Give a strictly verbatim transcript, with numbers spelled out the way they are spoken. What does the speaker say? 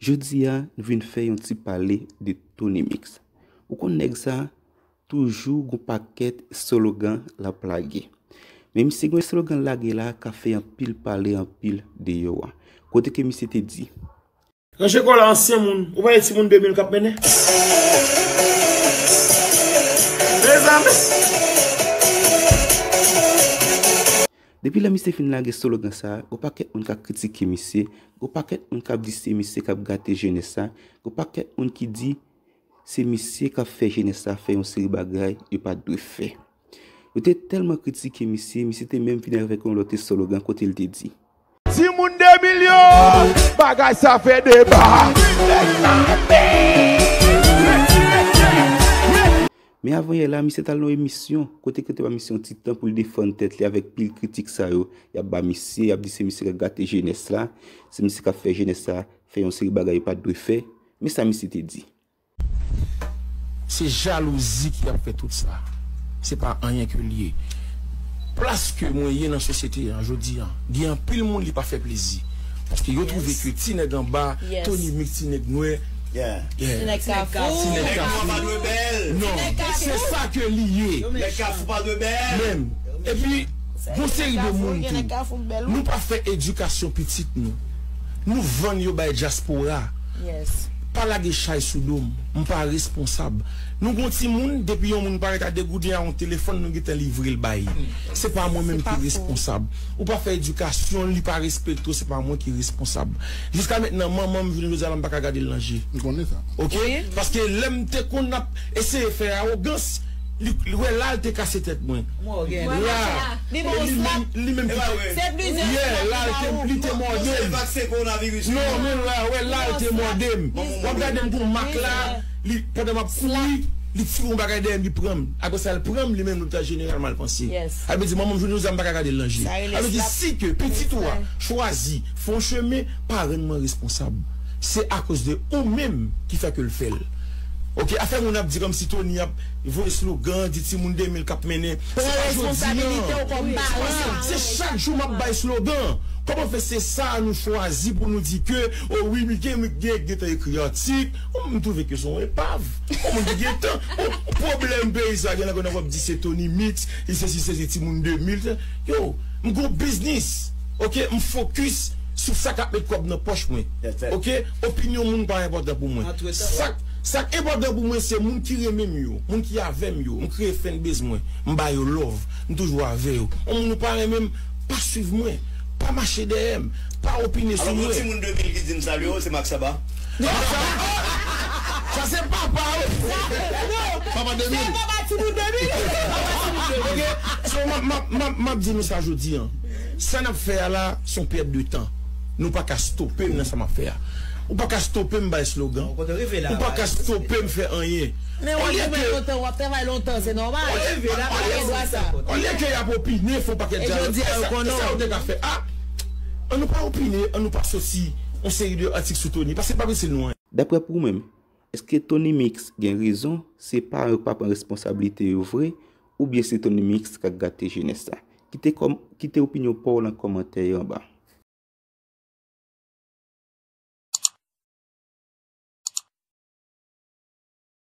Jodi a, nou vin fè yon ti pale de Tony Mix. Ou konn nèg sa, toujou gon pakèt slogan l ap lage. Men misye gen yon slogan l lage la k ap fè anpil pale, anpil deyò a. Kote ke misye te di, Ranje kò la, ansyen moun. Ou pa wè timoun de mil k ap mennen? Mezanmi! Depi lè misye fin lage slogan sa, gon pakèt moun k ap kritike misye, gon pakèt moun k ap di se misye k ap gate jenès la, gon pakèt moun ki di se misye k ap fè jenès la fè yon seri bagay yo pa t dwe fè. Yo te tèlman kritike misye, misye te menm vin avèk yon lòt slogan kote l te di, Timoun de mil yo, bagay sa fè deba. Men avan yè la, misye t al nan yon emisyon kote ke te ba misye yon ti tan pou l defann tèt li avèk pil kritik sa yo y ap ba misye, y ap di se misye k ap gate jenès la, se misye k ap fè jenès la fè yon seri bagay yo pa t dwe fè. Men sa misye te di. Se jalouzi ki ap fè tout sa. Se pa anyen ke l ye. Plas ke mwen ye nan sosyete an jodi an, gen anpil moun li pa fè plezi. Paske yo twouve ke ti nèg anba, Tony Mix, ti nèg nwè, Ti nèg kafou. Ti nèg kafou. Non, se sa ke li ye. Nèg kafou pa dwe bèl. Menm. Epi, gon seri de moun tou. Nou pa fè edikasyon pitit nou. Nou vann yo bay dyaspora. Pa lage chay sou do m. M pa responsab. Nou gon timoun, depi yon moun parèt a degouden a yon telefòn, nou gentan livre l ba li. Se pa mwen menm ki responsab. Ou pa fè edikasyon, li pa respekte w, se pa mwen ki responsab. Jiska mentnan, manman m jounen jodi a la, m pa ka gade l nan je. M konnen sa. Oke? Paske lè m te konn ap eseye fè awogans, li, li wè la l te kase tèt mwen. La, li menm, li menm ki te, yeah, la l te, li te mòde m. Non, men la, wè la l te mòde m. W ap gade m gon mak la, li, pandan m ap kouri, li tire yon bagay dèyè m, li pran m. Apre sa, l pran m, li menm lopital jeneral Malpanse. Al vle di, manman m jounen jodi a, m pa ka gade l nan je. Al vle di, si ke pitit ou a chwazi fè yon chemen, pa rann mwen responsab. Se akoz de ou menm ki fè ke l fè l. Oke, afè moun ap di kòmsi Tony ap voye slogan, di timoun de mil k ap mennen. Se pa jodi an. Se pa sa. Se chak jou m ap bay slogan. Kòman fè se sa nou chwazi pou nou di ke, o wi, nou gen, nou gen, gentan ekri atik. O, m twouve ke se yon epav. O, moun ki gentan, o, pwoblèm peyi sa gen nan w ap di se Tony Mix, li sesi, sesi timoun de mil. Yo, m gon biznis. Oke, m fokis sou sa k ap met kòb nan pòch mwen. Oke, opinyon moun pa enpòtan pou mwen. Sa, sa k enpòtan pou mwen, se moun ki renmen m yo, moun ki avè m yo. M kreye fanbase mwen, m ba yo love, m toujou avè yo. Yon moun ou pa renmen m, pa swiv mwen, pa mache dèyè m, pa opine sou mwen. Alò, gon timoun de mil ki di m salye w, se Mak Saba. Sa se papa w. Papa de mil. Se papa timoun de mil. Oke, so, m ap, m ap, m ap, m ap di nou sa jodi an. Sa n ap fè a la, se yon pèt de tan. Nou pa ka stope m nan sa m ap fè a. Ou pa ka stope m bay slogan. Ou pa ka stope m fè anyen. Men w ap jwenn lontan, w ap travay lontan, se nòmal. Ou gen dwa sa. Olye ke y ap opine, fè yon pakèt dyalòg. E sa yo te ka fè. A, ann nou pa opine, ann nou pa soti yon seri de atik sou Tony, paske l pa retil nou anyen. Daprè pou ou menm, èske Tony Mix gen rezon, se paran yo k pa pran responsablite yo vre, oubyen se Tony Mix k ap gate jenès la? Kite kòm, kite opinyon pa w nan kòmantè yo anba.